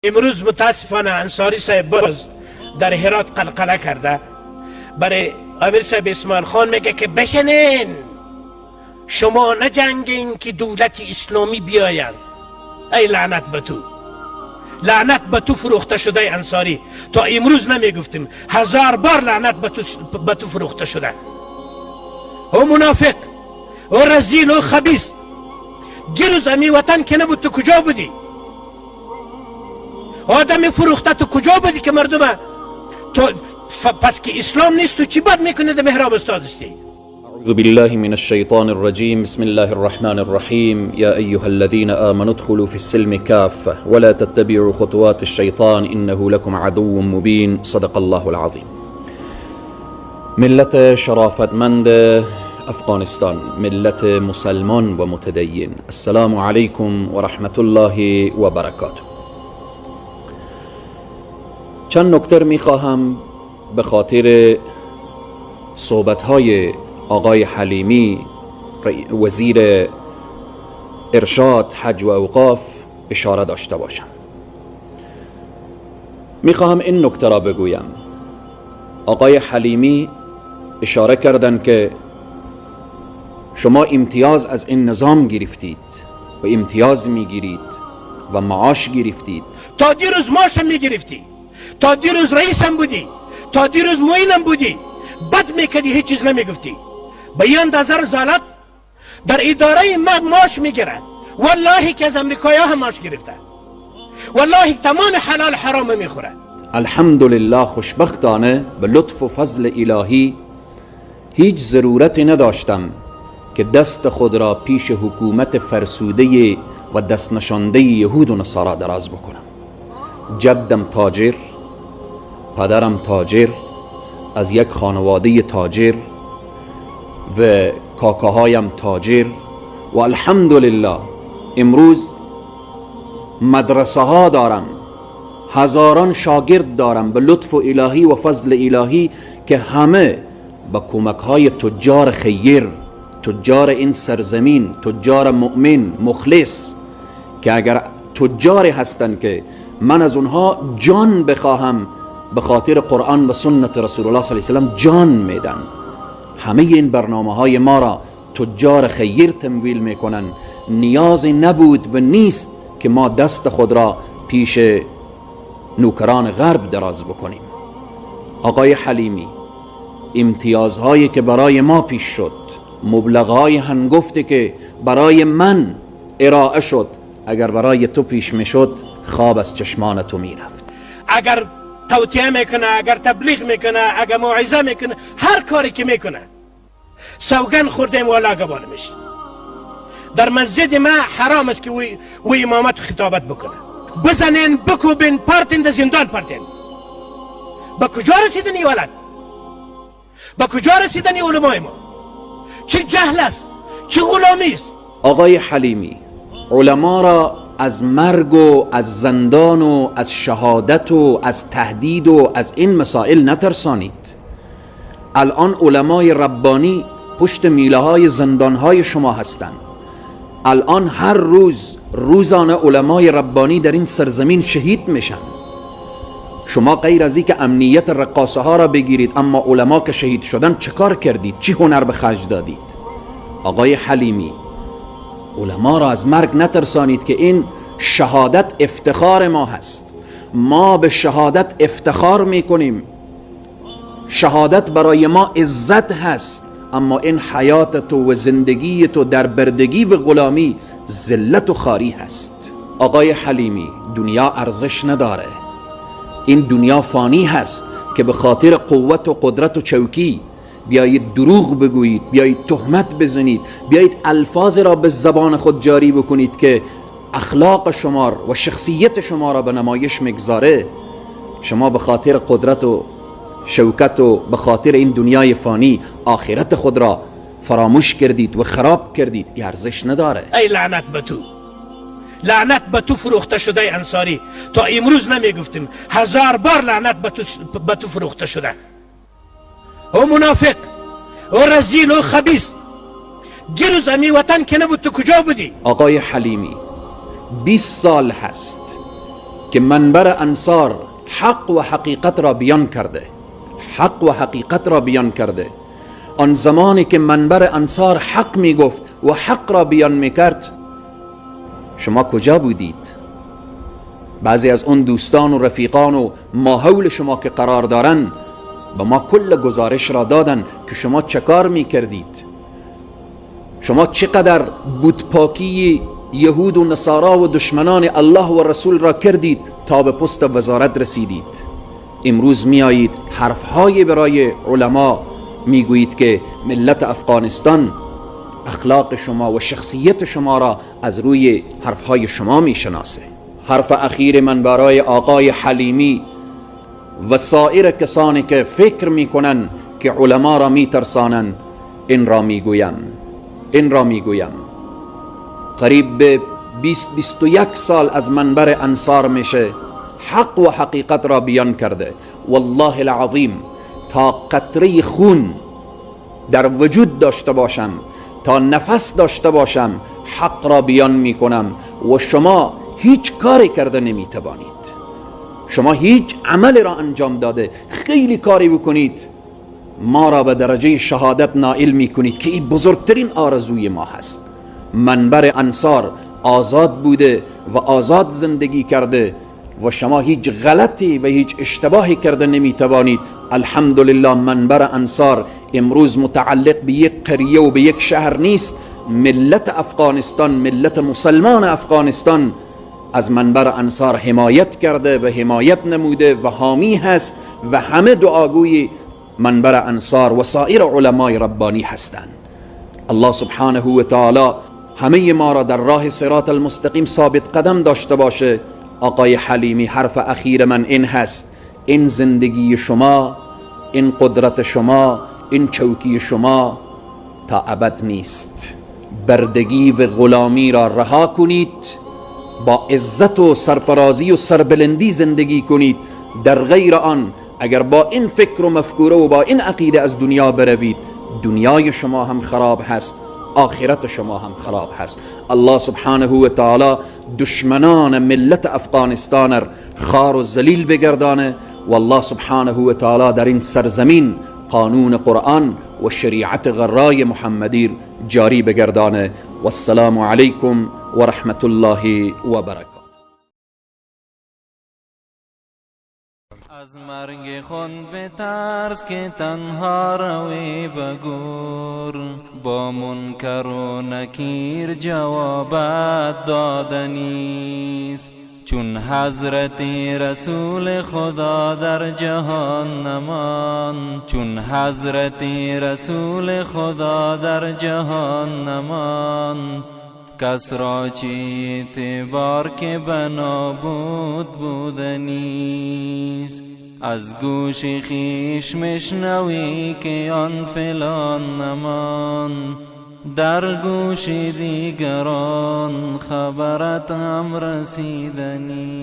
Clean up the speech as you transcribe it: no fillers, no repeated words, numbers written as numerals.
امروز متاسفانه انصاری صاحب باز در هرات قلقله کرده. برای امیر صاحب اسماعیل خان میگه که بشنین، شما نجنگین که دولت اسلامی بیاین. ای لعنت به تو، لعنت به تو فروخته شده انصاری. تا امروز نمیگفتیم، هزار بار لعنت به تو فروخته شده. او منافق، او رزیل، او خبیث. دیروز امی وطن که نبود تو کجا بودی؟ آدم فروخته تو کجا بودی که مردم تو پس که اسلام نیست تو چی بد میکنی در محراب استاد استی؟ أعوذ بالله من الشيطان الرجيم. بسم الله الرحمن الرحيم. يا أيها الذين آمنوا ادخلوا في السلم كافة ولا تتبعوا خطوات الشيطان إنه لكم عدو مبين. صدق الله العظیم. ملت شرافتمند افغانستان، ملت مسلمان و متدین، السلام علیکم و رحمت الله و برکاته. چند نکته میخواهم به خاطر صحبت‌های آقای حلیمی وزیر ارشاد حج و اوقاف اشاره داشته باشم. میخواهم این نکته را بگویم. آقای حلیمی اشاره کردند که شما امتیاز از این نظام گرفتید و امتیاز میگیرید و معاش گرفتید. تا دیروز معاش میگرفتی، تا دیروز رئیسم بودی، تا دیروز معینم بودی، بد میکردی، هیچ چیز نمیگفتی. به این اندازه رذالت در اداره ما معاش میگیره. والله که از امریکایی هم معاش گرفته، والله تمام حلال حرام میخوره. الحمدلله خوشبختانه به لطف و فضل الهی هیچ ضرورتی نداشتم که دست خود را پیش حکومت فرسوده و دست نشانده یهود و نصارا دراز بکنم. جدم تاجر، پدرم تاجر، از یک خانواده تاجر و کاکاهایم تاجر و الحمدلله امروز مدرسه ها دارم، هزاران شاگرد دارم به لطف و الهی و فضل الهی که همه با کمک های تجار خیر، تجار این سرزمین، تجار مؤمن مخلص، که اگر تجاری هستند که من از اونها جان بخواهم به خاطر قرآن و سنت رسول الله صلی الله علیه و سلم جان میدن. همه این برنامه های ما را تجار خیر تمویل میکنن. نیازی نبود و نیست که ما دست خود را پیش نوکران غرب دراز بکنیم. آقای حلیمی، امتیازهایی که برای ما پیش شد، مبلغهای هنگفتی که برای من ارائه شد، اگر برای تو پیش میشد خواب از چشمان تو میرفت. اگر توطئه میکنه، اگر تبلیغ میکنه، اگر موعظه میکنه، هر کاری که میکنه، سوگند خوردیم والا گوانمش. در مسجد ما حرام است که وی امامت خطابت بکنه. بزنین، بکوبین، پرتین، در زندان پرتین. به کجا رسیدن ای ولد؟ به کجا رسیدن ای علمای ما؟ چه جهل است، چه غلامی است. آقای حلیمی، علما را از مرگ و از زندان و از شهادت و از تهدید و از این مسائل نترسانید. الان علمای ربانی پشت میله های زندان های شما هستند. الان هر روز روزانه علمای ربانی در این سرزمین شهید میشن. شما غیر از اینکه امنیت رقاصه ها را بگیرید، اما علما که شهید شدن چه کار کردید؟ چی هنر به خرج دادید؟ آقای حلیمی، علما را از مرگ نترسانید که این شهادت افتخار ما هست. ما به شهادت افتخار میکنیم. شهادت برای ما عزت هست، اما این حیات تو و زندگی تو در بردگی و غلامی ذلت و خواری هست. آقای حلیمی، دنیا ارزش نداره. این دنیا فانی هست که به خاطر قوت و قدرت و چوکی بیایید دروغ بگویید، بیایید تهمت بزنید، بیایید الفاظ را به زبان خود جاری بکنید که اخلاق شما و شخصیت شما را به نمایش میگذاره. شما به خاطر قدرت و شوکت و به خاطر این دنیای فانی آخرت خود را فراموش کردید و خراب کردید. این ارزش نداره. ای لعنت به تو، لعنت به تو فروخته شده انصاری. تا امروز نمیگفتیم، هزار بار لعنت به تو فروخته شده. او منافق، او رزیل، او خبیث. دیروز امی وطن که نبود تو کجا بودی؟ آقای حلیمی، 20 سال هست که منبر انصار حق و حقیقت را بیان کرده، حق و حقیقت را بیان کرده، آن زمانی که منبر انصار حق می گفت و حق را بیان می کرد، شما کجا بودید؟ بعضی از اون دوستان و رفیقان و ماحول شما که قرار دارن به ما کل گزارش را دادن که شما چه کار می کردید، شما چقدر بتپاکی یهود و نصارا و دشمنان الله و رسول را کردید تا به پست وزارت رسیدید. امروز میایید حرفهای برای علما میگویید که ملت افغانستان اخلاق شما و شخصیت شما را از روی حرفهای شما میشناسه. حرف اخیر من برای آقای حلیمی و سایر کسانی که فکر میکنن که علما را میترسانن، این را میگویم، این را میگویم، قریب به 20-21 سال از منبر انصار میشه حق و حقیقت را بیان کرده. والله العظیم تا قطره خون در وجود داشته باشم، تا نفس داشته باشم، حق را بیان میکنم و شما هیچ کاری کرده نمیتوانید. شما هیچ عمل را انجام داده، خیلی کاری بکنید، ما را به درجه شهادت نائل میکنید که این بزرگترین آرزوی ما هست. منبر انصار آزاد بوده و آزاد زندگی کرده و شما هیچ غلطی و هیچ اشتباهی کرده نمیتوانید. الحمدلله منبر انصار امروز متعلق به یک قریه و به یک شهر نیست. ملت افغانستان، ملت مسلمان افغانستان از منبر انصار حمایت کرده و حمایت نموده و حامی هست و همه دعاگوی منبر انصار و سایر علمای ربانی هستند. الله سبحانه و تعالی همه ما را در راه صراط المستقیم ثابت قدم داشته باشه. آقای حلیمی، حرف اخیر من این هست، این زندگی شما، این قدرت شما، این چوکی شما تا ابد نیست. بردگی و غلامی را رها کنید، با عزت و سرفرازی و سربلندی زندگی کنید. در غیر آن اگر با این فکر و مفکوره و با این عقیده از دنیا بروید، دنیای شما هم خراب هست، آخرت شما هم خراب هست. الله سبحانه و تعالی دشمنان ملت افغانستان خار و ذلیل بگردانه و الله سبحانه و تعالی در این سرزمین قانون قرآن و شریعت غرای محمدی جاری بگردانه. و السلام علیکم و رحمت الله و برکاته. از مرگ خون بترس که تنها روی بگور، با منکر و نکیر جوابت دادنیست. چون حضرت رسول خدا در جهان نمان، چون حضرت رسول خدا در جهان نمان، کس را چه اعتبار که بنا بود بودنیست. از گوش خویش مشنوی که آن فلان نمان، در گوش دیگران خبرت هم رسیدنیست.